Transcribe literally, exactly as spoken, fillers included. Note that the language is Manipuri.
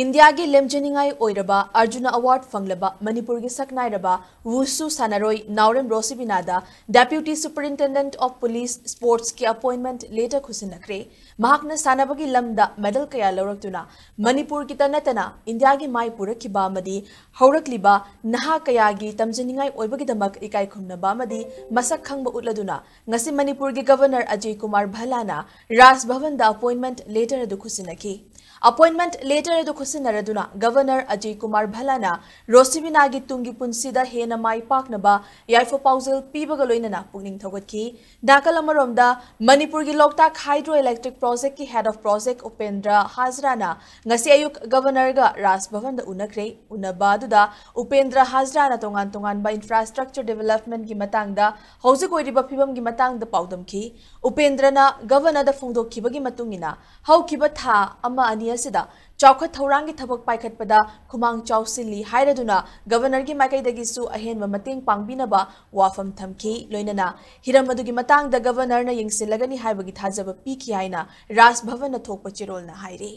ꯏꯟꯗꯤꯌꯥꯒꯤ ꯂꯦꯝꯖꯅꯤꯡꯉꯥꯏ ꯑꯣꯏꯔꯕ ꯑꯔꯖꯨꯅ ꯑꯦꯋꯥꯔꯗ ꯐꯪꯂꯕ ꯃꯅꯤꯄꯨꯔꯒꯤ ꯁꯛꯅꯥꯏꯔꯕ ꯋꯨꯁꯨ ꯁꯥꯟꯅꯔꯣꯏ ꯅꯥꯎꯔꯦꯝ ꯔꯣꯁꯤꯕꯤꯅꯥꯗ Deputy Superintendent of Police Sportsꯀꯤ ꯑꯦꯄꯣꯏꯟꯃꯦꯟꯠ ꯂꯦꯇꯔ ꯈꯨꯠꯁꯤꯟꯅꯈ꯭ꯔꯦ꯫ ꯃꯍꯥꯛꯅ ꯁꯥꯟꯅꯕꯒꯤ ꯂꯝꯗ ꯃꯦꯗꯜ ꯀꯌꯥ ꯂꯧꯔꯛꯇꯨꯅ ꯃꯅꯤꯄꯨꯔꯒꯤꯇ ꯅꯠꯇꯅ ꯏꯟꯗꯤꯌꯥꯒꯤ ꯃꯥꯏ ꯄꯨꯔꯛꯈꯤꯕ ꯑꯃꯗꯤ ꯍꯧꯔꯛꯂꯤꯕ ꯅꯍꯥ ꯀꯌꯥꯒꯤ ꯇꯝꯖꯅꯤꯡꯉꯥꯏ ꯑꯣꯏꯕꯒꯤꯗꯃꯛ ꯏꯀꯥꯏ ꯈꯨꯝꯅꯕ ꯑꯃꯗꯤ ꯃꯁꯛ ꯈꯪꯕ ꯎꯠꯂꯗꯨꯅ ꯉꯁꯤ ꯃꯅꯤꯄꯨꯔꯒꯤ ꯒꯕꯔꯅꯔ ꯑꯖꯌ ꯀꯨꯃꯥꯔ ꯚꯜꯂꯥꯅ ꯔꯥꯖ ꯚꯕꯟꯗ ꯑꯦꯄꯣꯏꯟꯃꯦꯟꯠ ꯂꯦꯇꯔ ꯑꯗꯨ ꯈꯨꯠꯁꯤꯟꯅꯈꯤ꯫ ꯑꯦꯄꯣꯏꯟꯃꯦꯟꯠ ꯂꯦꯇꯔ ꯑꯗꯨ ꯈꯨꯠꯁꯤꯟꯅꯔꯗꯨꯅ ꯒꯕꯔꯅꯔ ꯑꯖꯌ ꯀꯨꯃꯥꯔ ꯚꯜꯂꯥꯅ ꯔꯣꯁꯤꯕꯤꯅꯥꯒꯤ ꯇꯨꯡꯒꯤ ꯄꯨꯟꯁꯤꯗ ꯍꯦꯟꯅ ꯃꯥꯏ ꯄꯥꯛꯅꯕ ꯌꯥꯏꯐ ꯄꯥꯎꯖꯦꯜ ꯄꯤꯕꯒ ꯂꯣꯏꯅꯅ ꯄꯨꯛꯅꯤꯡ ꯊꯧꯒꯠꯈꯤ꯫ ꯅꯥꯀꯜ ꯑꯃꯔꯣꯝꯗ ꯃꯅꯤꯄꯨꯔꯒꯤ ꯂꯣꯛꯇꯥꯛ ꯍꯥꯏꯗ꯭ꯔꯣ electric ꯄ꯭ꯔꯣꯖꯦꯛꯀꯤ head of project Upendra ꯍꯥꯖꯔꯥꯅ ꯉꯁꯤ ꯑꯌꯨꯛ ꯒꯕꯔꯅꯔꯒ ꯔꯥꯖ ꯚꯕꯟꯗ ꯎꯅꯈ꯭ꯔꯦ꯫ ꯎꯅꯕ ꯑꯗꯨꯗ ꯎꯄꯦꯟꯗ꯭ꯔ ꯍꯥꯖꯔꯥꯅ ꯇꯣꯉꯥꯟ ꯇꯣꯉꯥꯟꯕ ꯏꯟꯐ꯭ꯔꯥꯁ꯭ꯇ꯭ꯔꯛꯆꯔ ꯗꯤꯕꯦꯂꯞꯃꯦꯟꯠꯀꯤ ꯃꯇꯥꯡꯗ, ꯍꯧꯖꯤꯛ ꯑꯣꯏꯔꯤꯕ ꯐꯤꯕꯝꯒꯤ ꯃꯇꯥꯡꯗ ꯄꯥꯎꯗꯝꯈꯤ꯫ ꯎꯄꯦꯟꯗ꯭ꯔꯅ ꯒꯕꯔꯅꯔꯗ ꯐꯣꯡꯗꯣꯛꯈꯤꯕꯒꯤ ꯃꯇꯨꯡ ꯏꯟꯅ ꯍꯧꯈꯤꯕ ꯊꯥ ꯑꯃ ꯑꯅꯤ ꯑꯁꯤꯗ ꯆꯥꯎꯈꯠ ꯊꯧꯔꯥꯡꯒꯤ ꯊꯕꯛ ꯄꯥꯏꯈꯠꯄꯗ ꯈꯨꯃꯥꯡ ꯆꯥꯎꯁꯤꯜꯂꯤ ꯍꯥꯏꯔꯗꯨꯅ ꯒꯕꯔꯅꯔꯒꯤ ꯃꯥꯏꯀꯩꯗꯒꯤꯁꯨ ꯑꯍꯦꯟꯕ ꯃꯇꯦꯡ ꯄꯥꯡꯕꯤꯅꯕ ꯋꯥꯐꯝ ꯊꯝꯈꯤ꯫ ꯂꯣꯏꯅꯅ ꯍꯤꯔꯝ ꯑꯗꯨꯒꯤ ꯃꯇꯥꯡꯗ ꯒꯕꯔꯅꯔꯅ ꯌꯦꯡꯁꯤꯜꯂꯒꯅꯤ ꯍꯥꯏꯕꯒꯤ ꯊꯥꯖꯕ ꯄꯤꯈꯤ ꯍꯥꯏꯅ ꯔꯥꯖ ꯚꯕꯟꯅ ꯊꯣꯛꯄ ꯆꯦꯔꯣꯜꯅ ꯍꯥꯏꯔꯤ꯫